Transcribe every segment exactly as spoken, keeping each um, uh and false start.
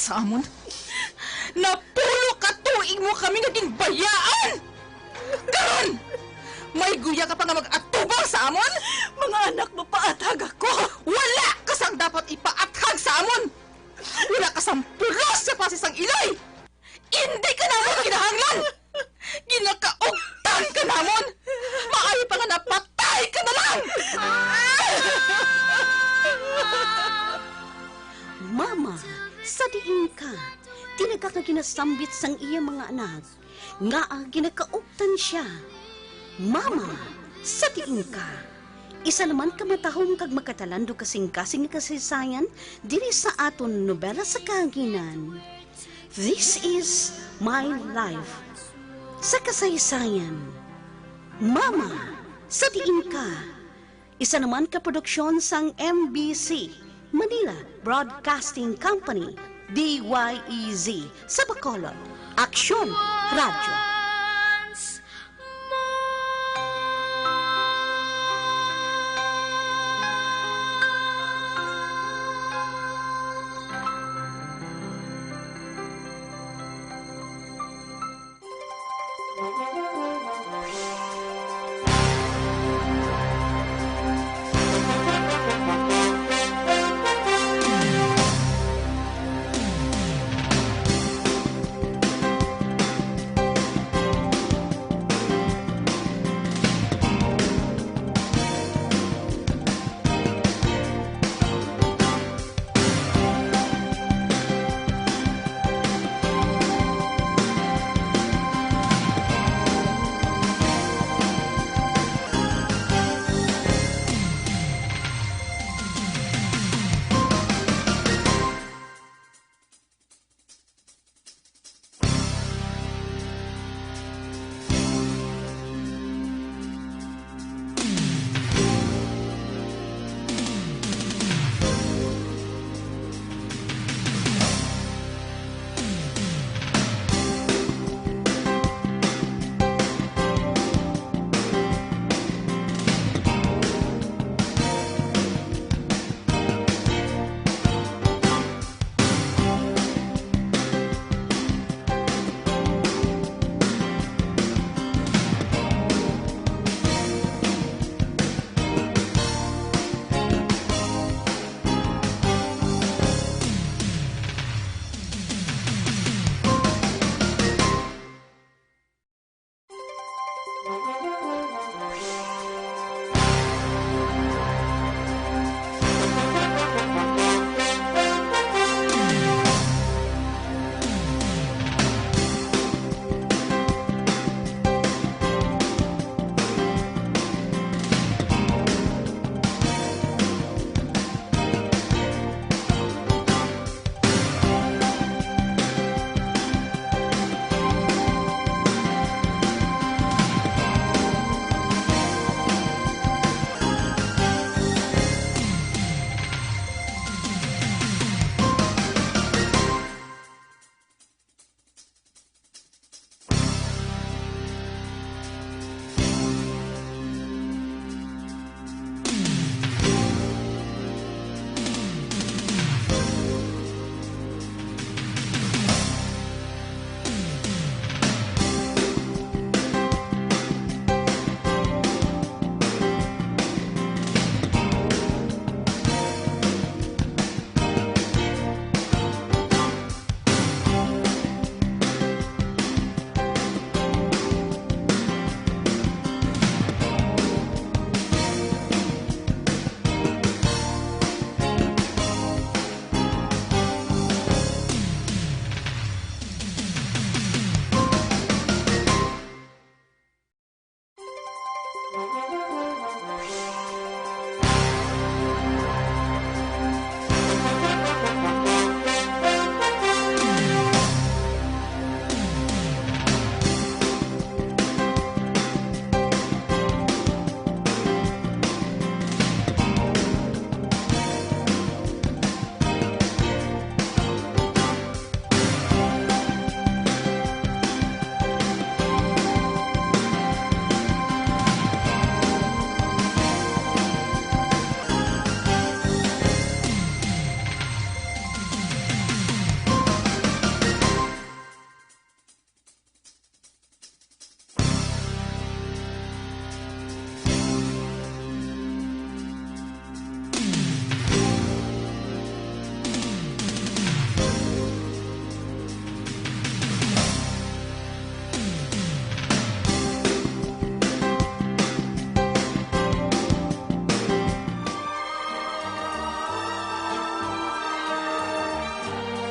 sa amon. Napulo ka tuig mo kami nga ginbayaan! Karon, may guya ka pa nga mag-atubang sa amon? Mga anak, mapaathag ako! Wala ka sang dapat ipaathag sa amon! Wala ka sang pulos sa pasis sang iloy! Indi ka namon kinahanglan! Ginakaugtan ka namon! Maayo pa nga napatay ka na lang! Mama, sa diin ka? Tinaga ka ginasambit sang iya mga anak. Ngaa ginakaugtan sia? Mama, sa diin ka? Isa naman ka matahom kag makatalandog kasing-kasing nga kasaysayan diri sa aton nobela sa kahanginan. This is my life. Sa kasaysayan. Mama, sa diin ka? Isa naman ka produksyon sang M B C, Manila Broadcasting Company, D Y E Z, sa Bacolod. Aksyon Radio.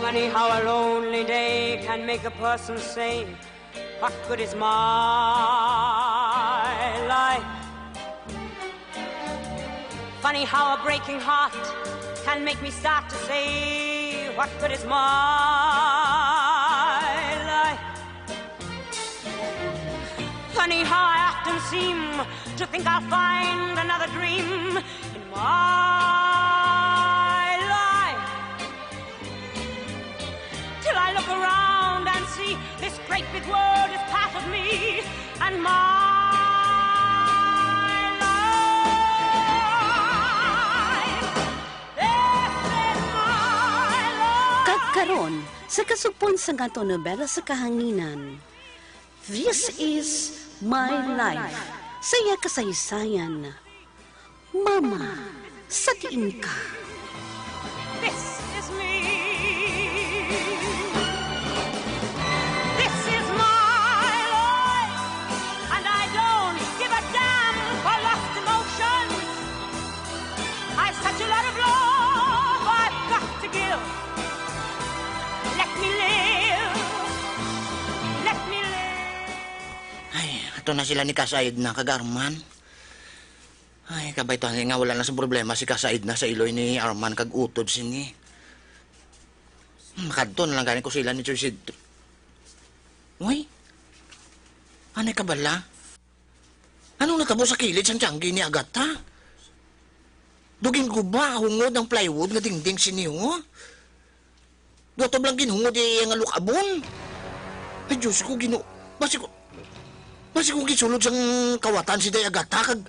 Funny how a lonely day can make a person say, "What good is my life?" Funny how a breaking heart can make me start to say, "What good is my life?" Funny how I often seem to think I'll find another dream in my life, till I look around and see this great big world is part of me and my life. This is my life. Kag karon, sa kasugpon sang aton nobela sa kahanginan, This is My Life, sa iya kasaysayan, Mama, sa Diin Ka? This is me. This is my life, and I don't give a damn for lost emotions. I've such a lot of love I've got to give. Let me live. Let me live. Ay, ato na sila ni Kasaid na kag Arman. Ay, kabay to, nga wala na sa problema si Kasaid na sa iloy ni Arman kag utod sini. Hmm, makadto na lang gani ko sila ni Choy Sidro. Uy, anay ka bala? Anong natabo sa kilid sang tiyanggi ni Agata? Dugin guba, hungod ang plywood nga dingding sini, oh. Duha to lang ginhungod iya nga lukabon. Ay, Diyos ko, Ginoo. Basi ko, basi ko gisulod sang kawatan si Day Agata, kag,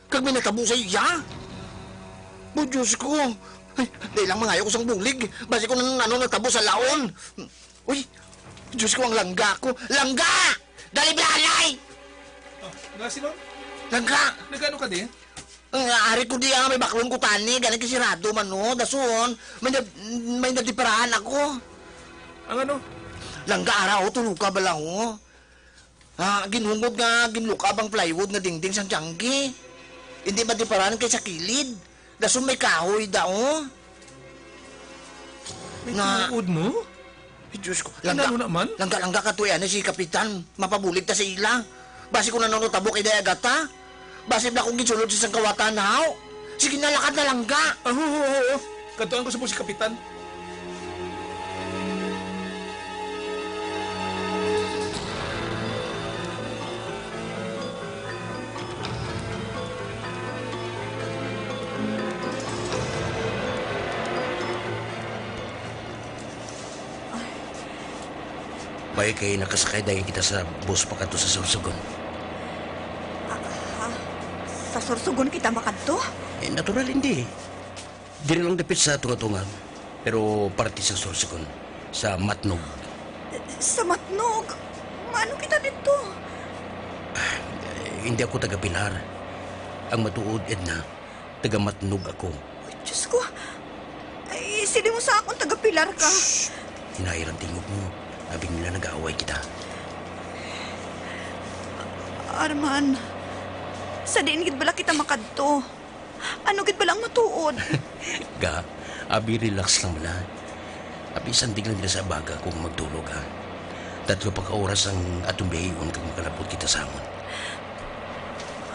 kag may natabo sa iya. Oh, Diyos ko. Ay, dahil lang mangayo ko sang bulig. Basi ko nang ano natabo sa laon. Uy, Diyos ko, ang langga ko. Langga! Dali, Blalay! Ah, nga, Silon? Langga! Nagano ka di? Ang ari ko di, ah, may baklon ko tani, gani kisirado man, no? Dason, may na-, may nadiparahan ako. Ang ano? Langga, ara, oh, tuloka bala, oh. Ah, ginhungod nga ginlukab ang plywood nga dingding sang tiyanggi. Hindi madiparahan kay sa kilid. Dason may kahoy da, oh. May Na- tinuod mo? Ay, Diyos ko. Ano Langga, naman? Langga, langga ka tuwi, ani si Kapitan. Mapabulig ta sa ila. Basi ko nanunotabo kay Day Agata. Basi na akong ginsulod sa isang kawatan, haw. Sige na, lakad na, langga. Ah, oo, oo, oo. Kadtuan ko sa po si Kapitan. May kay nakasakay dayon kita sa bus pakadto sa Sorsogon. Ah, ah, sa Sorsogon kita makadto? Eh, natural, hindi. Diri lang dapit sa Tunga-Tunga, pero parte sa Sorsogon, sa Matnog. Sa Matnog? Maano kita didto? Ah, eh, hindi ako taga Pilar. Ang matuod, Edna, taga Matnog ako. Ay, Diyos ko. Ay, sili mo sa akon, taga Pilar ka. Shh! Hinay lang tingog mo. Abi nila nag-aaway kita. Arman, sa diin gid bala kita makadto? Ano gid bala ang matuod? Ga, abi, relax lang man, ha. Abi, sandig lang gid sa abaga kung magdulog, ha. Tatlo pa ka oras ang atong biyahion kag makalabot kita sa amon.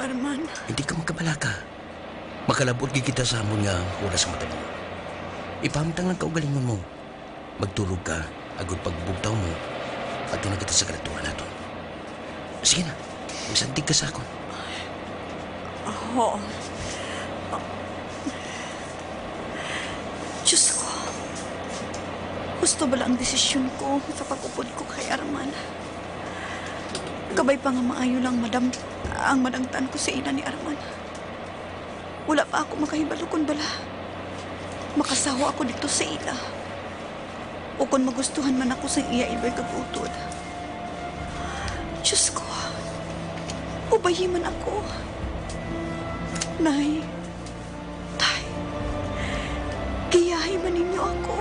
Arman. Hindi ka magkabalaka. Makalabot gid kita sa amon nga oras sa matabo. Ipahamtang lang kaugalingon mo. Magtulog ka, agod pagbugtaw mo, adto na kita sa kwartuhan naton. Sige na, magsandig ka sa akon. Oo. Diyos ko, husto bala ang desisyon ko sa pag-upod ko kay Arman? Kabay pa nga maayo lang, madam, ang madangtan ko sa ila ni Arman. Wala pa ako makahibalo kon bala makasawa ako didto sa ila, o kon magustuhan man ako sang iya iloy kag utod. Diyos ko, ubayi man ako. Nay, Tay, giyahi man ninyo ako.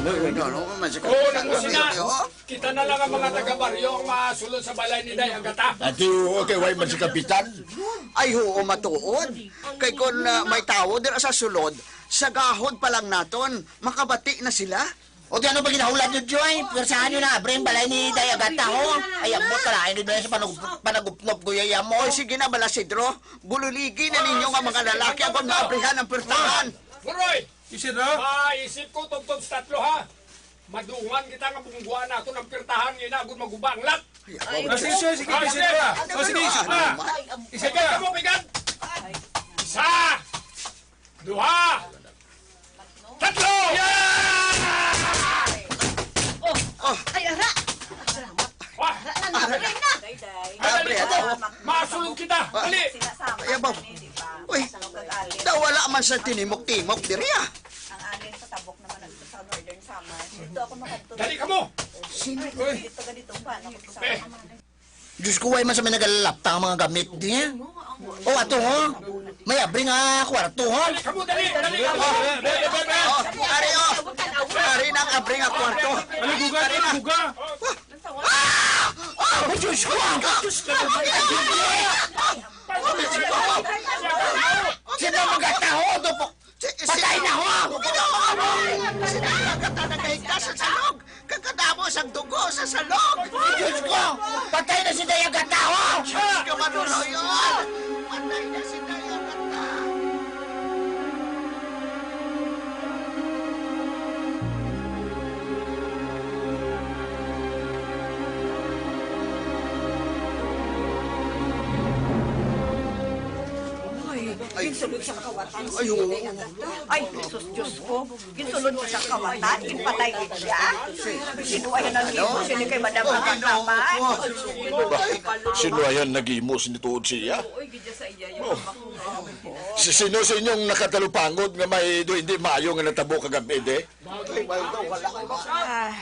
Ano, ano, man si Oo, Kapitan, nagkusina. Ano, oh? Kita na lang ang mga taga-baryo ang masulod sa balay ni Day Agata. Ati, oo, kay way man si Kapitan. Ay, oo, matuod. Kay kun, ah, may tawo dira sa sulod, sa gahod pa lang naton, makabati na sila. O, di ano ba ginahulad nyo, Joy? Pwersahan nyo na, abri ang balay ni Day Agata, ho. Ay, ambot ka lain, di ba, sa panag-, panag-upnop ko, yaya mo? Oy, sige na, Balasidro. Bululigi na ninyo nga mga lalaki, akong maabrihan ang pwersahan. Guroy! Isip na? Maisip ko tungtong sa tatlo, ha? Madungan kita nga bungguan nato ng pirtahan ngayon, agud maguba ang lak. Ay, Ah, sige, sige, sige, Ah, isip sige. na. O, sige, isip na. Ay, ang Isip Sige, na. Kamo, pigad. Isa, duha, tatlo! Yeah! Oh, ay, ara! Salamat. Wah! Ara, nanarin na! Dali, Abre, dali, ato. Masulod kita! Dali! Sinasama Ay, abaw. Kami, di ba? Uy, Sa lugar alin. Daw wala man sa tinimok-timok diri, ah. Ang alin sa tabok naman ang sa Northern Samar. Dito ako makadto. Dali ka mo! Sino? Uy. Dito ka dito ba? Ako sa Eh. Diyos ko, way man sa may nagalalapta ang mga gamit di. O, ato, ho. May abri nga kwarto, ho. Dali ka mo, dali! Dali ka mo! O, ari, o. Ari na ang abri nga kwarto. Ano, guga? Ari na. Ano, guga? Ah! Oh, Diyos ko! Diyos ko! Sino magataho? Dopo, Si, si, Patay na ho! Ginoo! Si Day Agata nagahigda sa salog! Kag kadamo sang dugo sa salog! Diyos ko! Patay na si Day Agata, ho! Diyos ko, manuroyon! Patay na si Day Agata! Ay, ginsulod sa kawatan. Ay, oo. Ay, Jesus, Diyos ko. Ginsulod ko sa kawatan, ginpatay gid siya. Sinuwayan ang imo, sino kay Madam Agata man? Sinuwayan nag-imo, sini tuod siya. Oh. Si sino sa inyong nakatalupangod nga may duwende maayo nga natabo kagab-i, de? Ah.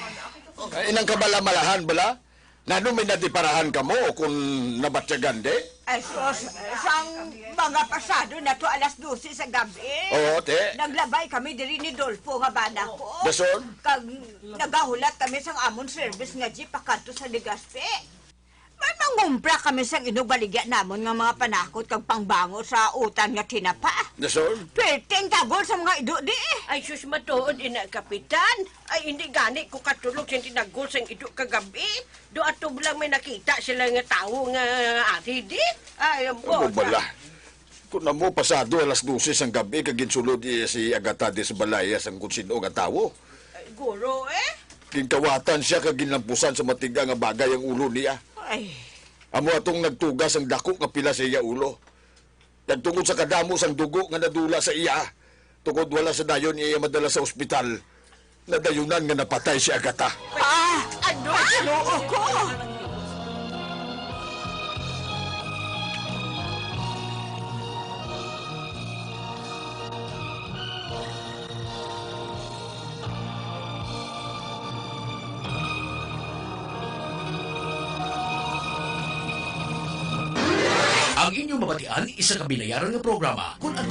Ay, inang kabalamalahan bala? Nano may nadiparahan kamo kon nabatyagan, de? Ay, sus, sang mga pasado na to, alas dose sa gabi. Oo, te. Naglabay kami diri ni Dolfo nga bana ko. Dason? Kag nagahulat kami sang amon service nga jeep pakadto sa Legazpi. May mangumpra kami sang inubaligya namon nga mga panakot kag pangbango sa utan nga tinapa. Dason? Perting tagol sa mga ido di. Ay, sus, matuod ina, Kapitan. Ay, hindi gani ko katulog sing tinagol sang ido kagabi. Do ato lang may nakita sila nga tawo nga ari di. Ay, ang Ano bola. Bala? Kung amo pasado alas dose sang gabi kag ginsulod iya si Agata di sa balay sang kun sino nga tawo. Ay, guro, eh. Ginkawatan siya kag ginlampusan sa matiga nga bagay ang ulo niya. Ay. Amo atong nagtuga sang dako nga pila sa iya ulo. Kag tungod sa kadamo sang dugo nga nadula sa iya, tungod wala sa dayon iya madala sa ospital, nadayunan nga napatay si Agata. Ah! Ano? Ginoo ko! Ang inyong mabatian, isa ka binayaran nga programa. Kun ano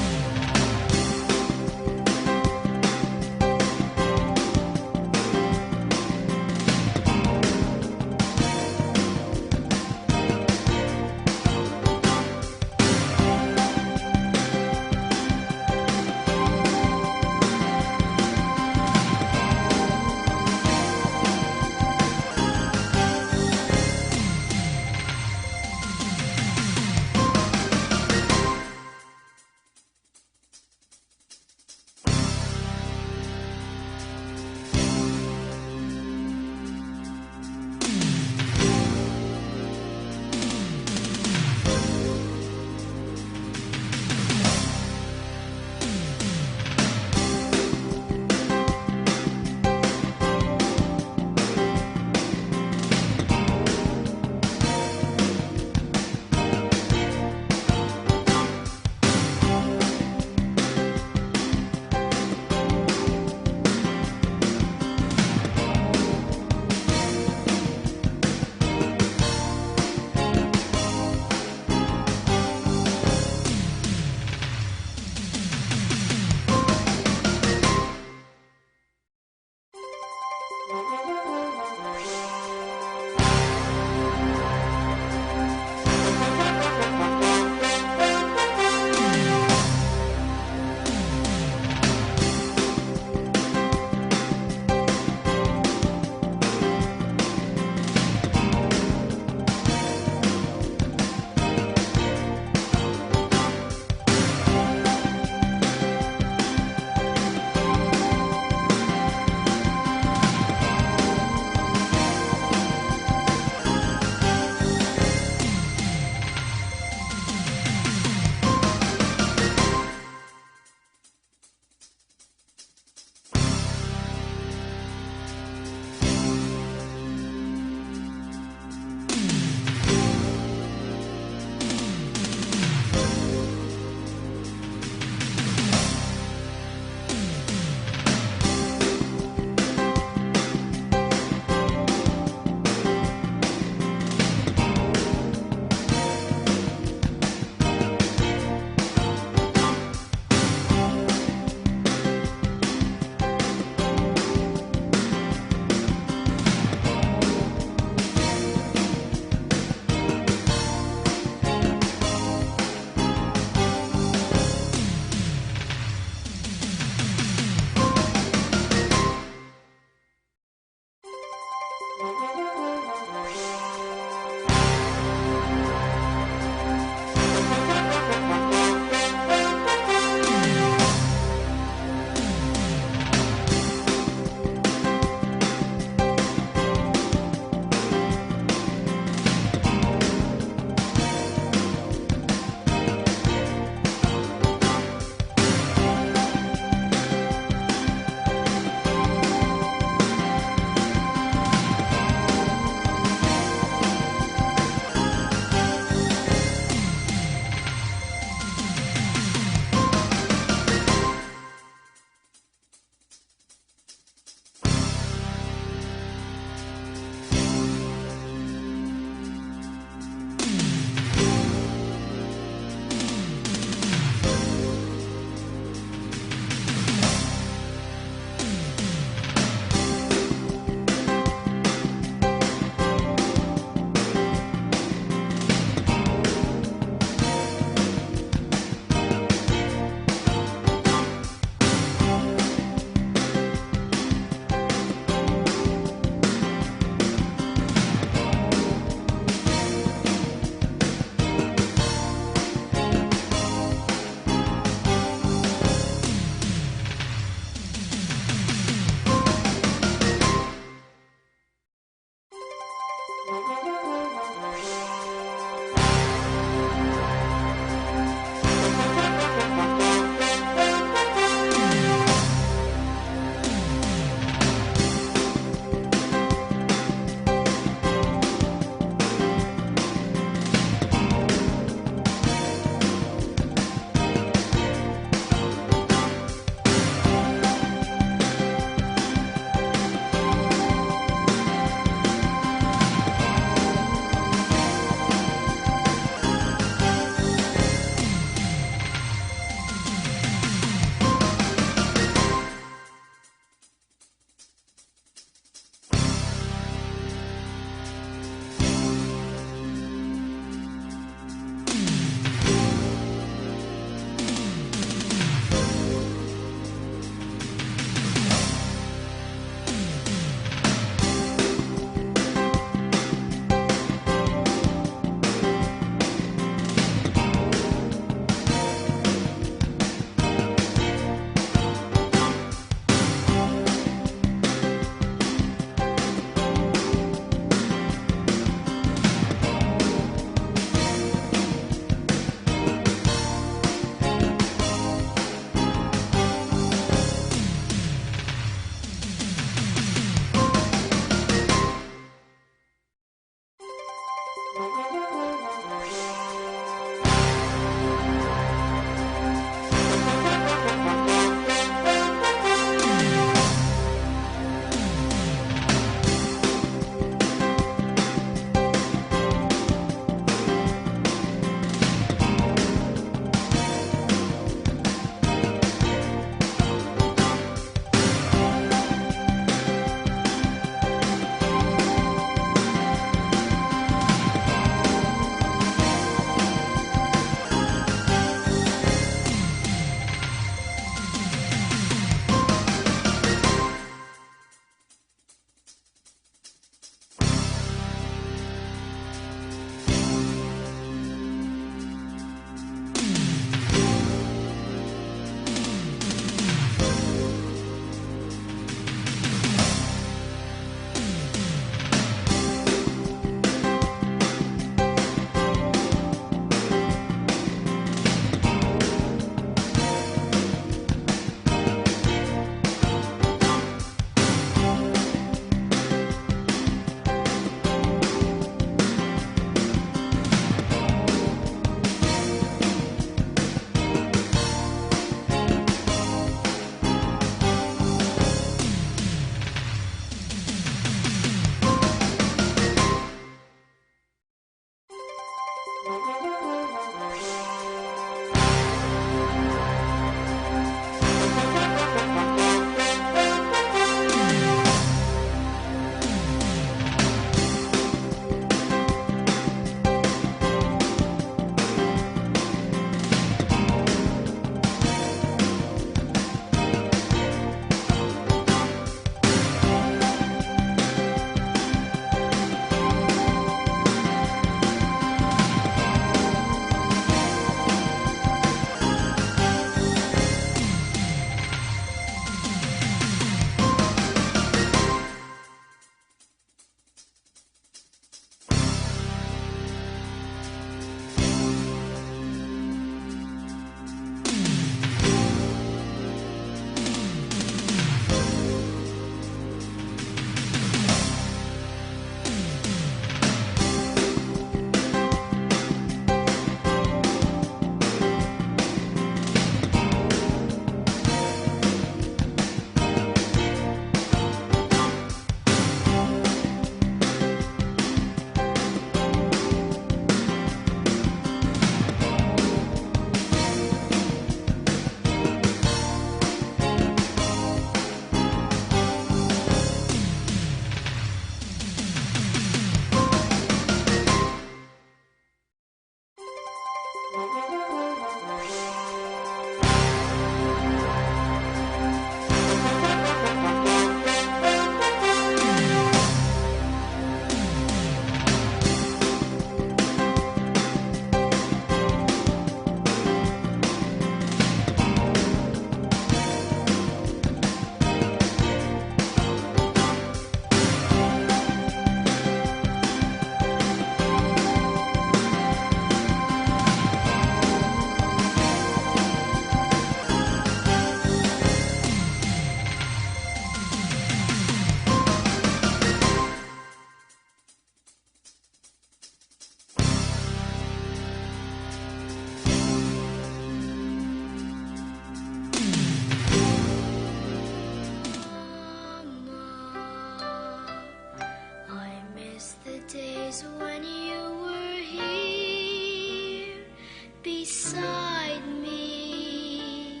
guide me,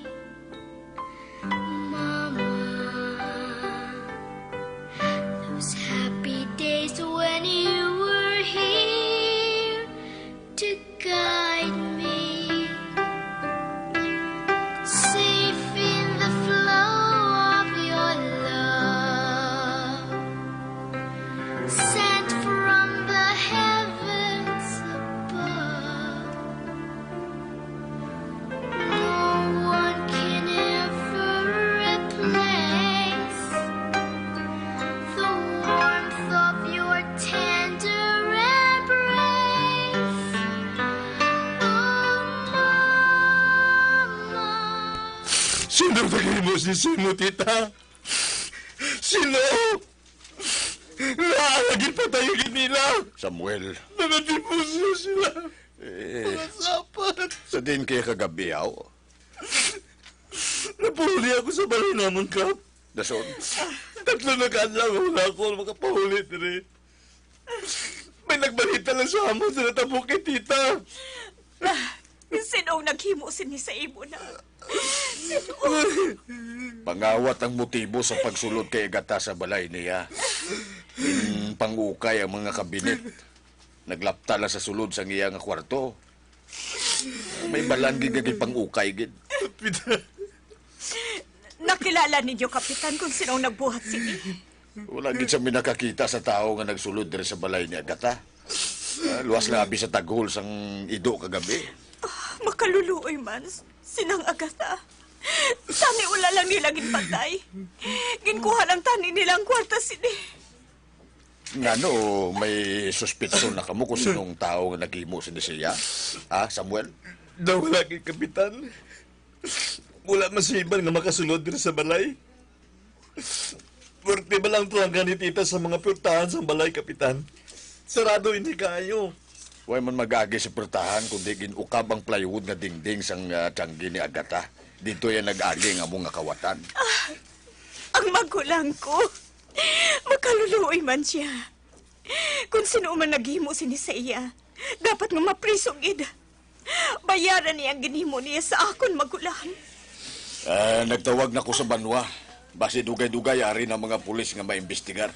Mama. Those happy days when you were here to guide me, safe in the flow of your love, sent from the heavens above. No one can ever replace the warmth of your tender embrace. Oh, Mama. Sino ang naghimo sini sa imo, tita? Sino? Nga lagi patay gid nila. Samuel. Mga demonyo sila. Eh, mga sapat. Sa din kaya kagabi, aw? Napahuli ako sa balay namon, Kap. Dason? Tatlo na ka adlaw nga wala ako makapahuli diri. May nagbalita lang sa amon sa natabo kay tita. Ah, sino ang naghimo sini sa imo na? Sino? Pangawat ang motibo sa pagsulod kay Agata sa balay niya. Ginpang-ukay ang mga kabinet. Naglapta lang sa sulod sang iya nga kwarto. May balaan gid nga ginpang-ukay gid. Nakilala ninyo, Kapitan, kung sino ang nagbuhat sini? Wala gid sa mi nakakita sa tawo nga nagsulod diri sa balay ni Agata. Ah, luwas lang abi sa taghol sang ido kagabi. Ah, makaluluoy man s-, sinang Agata. Tani wala lang nila ginpatay. Ginkuha lang tani nila ang kwarta sini. Ngano, may suspetso na kamo kung sinong tawo nga naghimo sini siya? Ha, Samuel? Daw wala gid, Kapitan. Wala man si Iban nga makasulod diri sa balay. Pwerte ba lang talaga ni tita sa mga pwertahan sang balay, Kapitan? Sarado ini kaayo. Way man mag-agi sa pwertahan, kundi gin-ukab ang plywood nga dingding sang, ah, tiyanggi ni Agata. Didto iya nag-agi ang amo nga kawatan. Ah, ang magulang ko. Makaluluoy man siya. Kung sino man naghimo sini sa iya, dapat nga mapriso gid. Bayaran niya ang ginhimo niya sa akon magulang. Ah, nagtawag na ko sa banwa. Basi dugay-dugay ari na mga pulis nga maimbestigar.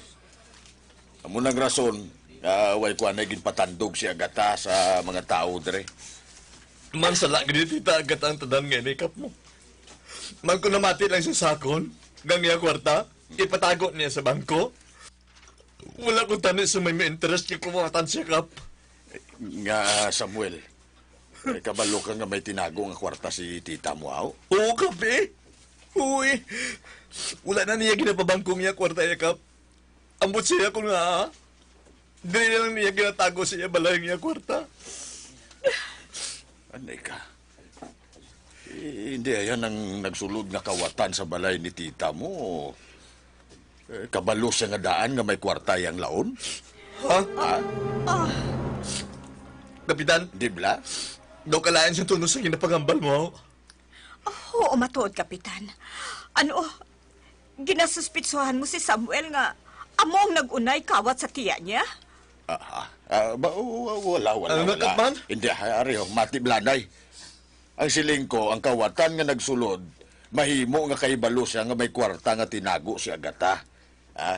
Amo nang rason nga way ko anay ginpatandog si Agata sa mga tawo diri. Man, sala gid ni Tita Agata ang tanan nga ini, Kap, mo. Man, kung namati lang siya sa akon, nga ang iya kwarta, ipatago niya sa bangko. Wala ko tani sa may, may interest kay kuwatan siya, Kap. Nga, Samuel, eh, kabalo ka nga may tinago nga kwarta si tita mo, aw? Oo, Kap, eh. Oo, eh. Wala na niya ginapabangko niya kwarta niya, Kap. Ambot siya ko nga, ah. Dili na lang niya ginatago sa iya balay niya kwarta. Anay ka. Eh, hindi, ayan ang nagsulod nga kawatan sa balay ni tita mo. Eh, kabalo siya nga daan nga may kwarta yang laon? Ha? Ha? Ah. Kapitan? Di bala? Daw kalain siya tuno sa ginapangambal mo. Oo, matuod, Kapitan. Ano, ginasuspitsuhan mo si Samuel nga amo ang nag-unay kawat sa tiya niya? Ah, ah, ah, ba, wa-, wala, wala, Ano na, wala. Katman? Hindi, ah, ari, oh, mati blanay. Ang siling ko, ang kawatan nga nagsulod, mahimo nga kahibalo siya nga may kwarta nga tinago si Agata. Ha?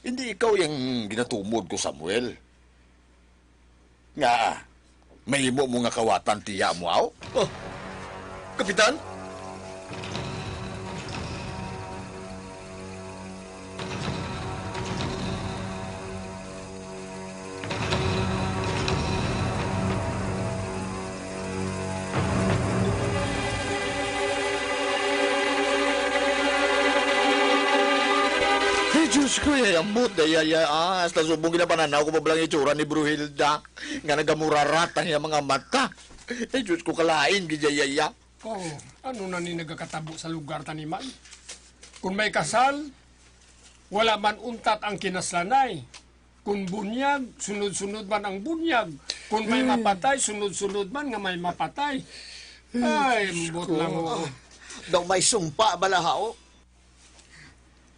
Hindi ikaw yang ginatumod ko, Samuel. Nga, mahimo mo nga kawatan tiya mo, aw? Oh, Kapitan? Ay, Diyos ko, yayambot na yaya, ah. Hasta subong ginapananaw ko pa balang itsura ni Bruhilda, nga nagamurarat ang iyang mga mata. Ay, Diyos ko, kalain gid yaya. Oh, ano na ni nagakatabo sa lugar ta ni man? Kung may kasal, wala man untat ang kinaslanay. Kung bunyag, sunod-sunod man ang bunyag. Kung may Ay. mapatay, sunod-sunod man nga may mapatay. Ay, Diyos ambot ko. lang, oh. Daw may sumpa bala, hao?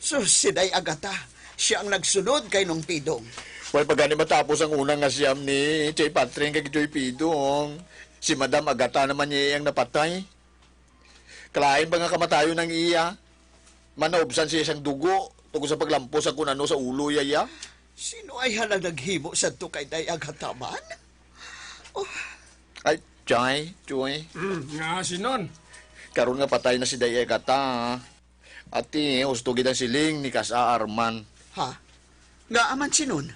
Sus, si Day Agata, siya ang nagsunod kay Nong Pidong. Way pa gani matapos ang una nga siyam ni Chay Patring kay Joy Pidong. Si Madam Agata naman niya ang napatay. Kalain ba nga kamatayon ang iya? Manaubsan siya sang dugo tungod sa paglampos sa kun ano sa ulo iya, iya? Sino ay hala naghimo sadto kay Day Agata man? Oh. Ay, Chay, Chuy. Hmm, nga sinon? Karon nga patay na si Day Agata, ati, husto gid ang siling ni Kasa Arman. Ha? Nga aman sinon?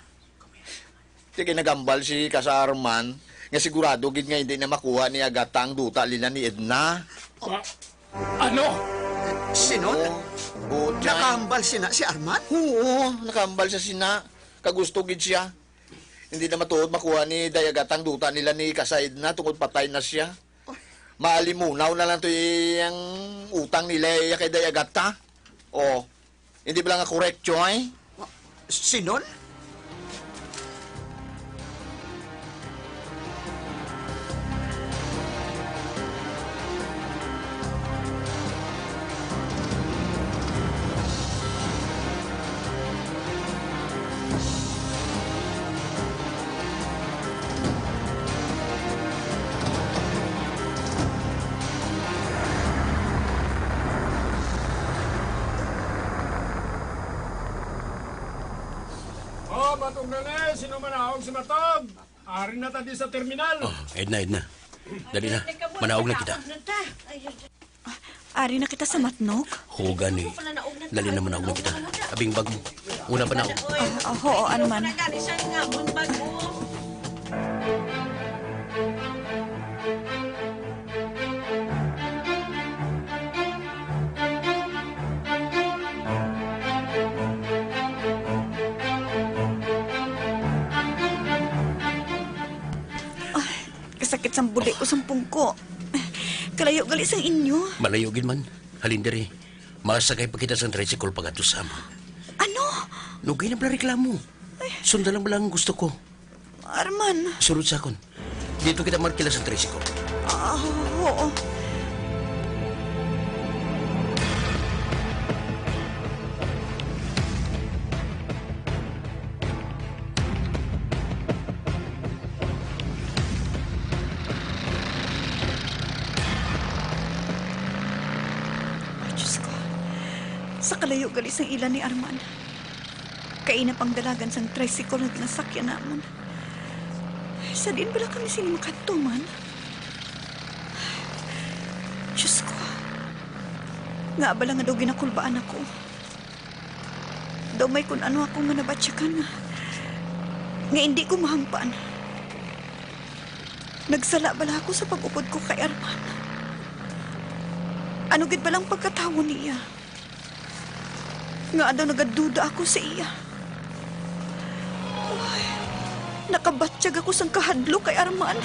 Ti kay nagambal si Kasa Arman nga sigurado gid nga hindi na makuha ni Agata ang duta nila ni Edna. Ah, ano? Sinon? Oo. Oo, Chay. Nakahambal sina si Arman? Oo, nakahambal sa sina. Kagusto gid siya. Hindi na matuod makuha ni Day Agata ang duta nila ni Kasa Edna tungod patay na siya. Maalimunaw na lang to ang utang nila iya kay Day Agata. Oh, hindi ba lang nga correct, Choy? Sinon? Oh, Matog na ni, sino man naog si Matog? Ari na ta di sa terminal. Oh, Edna, Edna. Dali na. Manaog na kita. Ari na kita sa Matnog? Huga ni. Dali na, manaog na kita. Abing bag mo. Una pa na ako. Ah, ah, oo, ano man. Ay, kasakit sang buli ko sang pungko. Kalayo gali sang inyo. Malayo gid man. Halin diri. Masakay pa kita sang tricycle pagadto sa amon. Ano? Lugay na bala reklamo. Ay. Sunda lang bala ang gusto ko. Arman. Sulod sa akon. Dito kita markila sa tricycle. Ah, oo. Ay, Diyos ko. Sa kalayo gali sang ila ni Arman. Kaina pang dalagan sang tricycle nga ginasakyan namon. Sa diin bala kami sini makadto man? Diyos ko. Ngaa bala nga daw ginakulbaan ako? Daw may kun ano ako nga nabatyakan nga, nga indi ko mahangpan. Nagsala bala ako sa pag-upod ko kay Arman? Ano gid bala ang pagkatawo niya? Ngaa daw nagaduda ako sa iya? Uy, nakabatyag ako sang kahadlok kay Arman.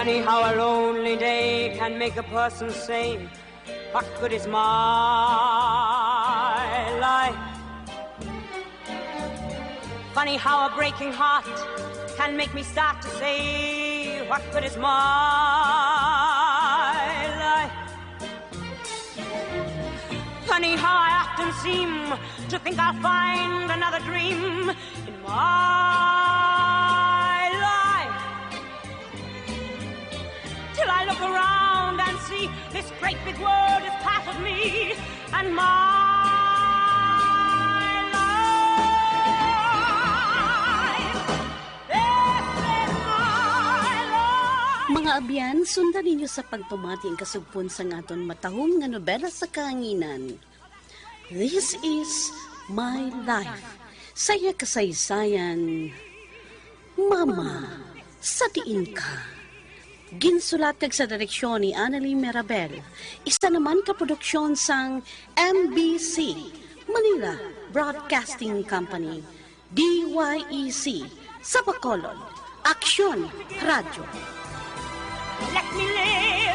Funny how a lonely day can make a person say, "What good is my life?" Funny how a breaking heart can make me start to say, "What good is my life?" Funny how I often seem to think I'll find another dream in my life. Till I look around and see this great big world is part of me and my life. This is my life. Mga abyan, sundan ninyo sa pagpamati ang kasugpon sang aton matahom nga nobela sa kahanginan. This is my life. Sa iya kasaysayan, Mama, sa diin ka? Ginsulat kag sa direksyon ni Annalie Mirabel. Isa naman ka produksyon sang M B C, Manila Broadcasting Company, D Y E C, sa Bacolod, Aksyon Radyo. Let me live.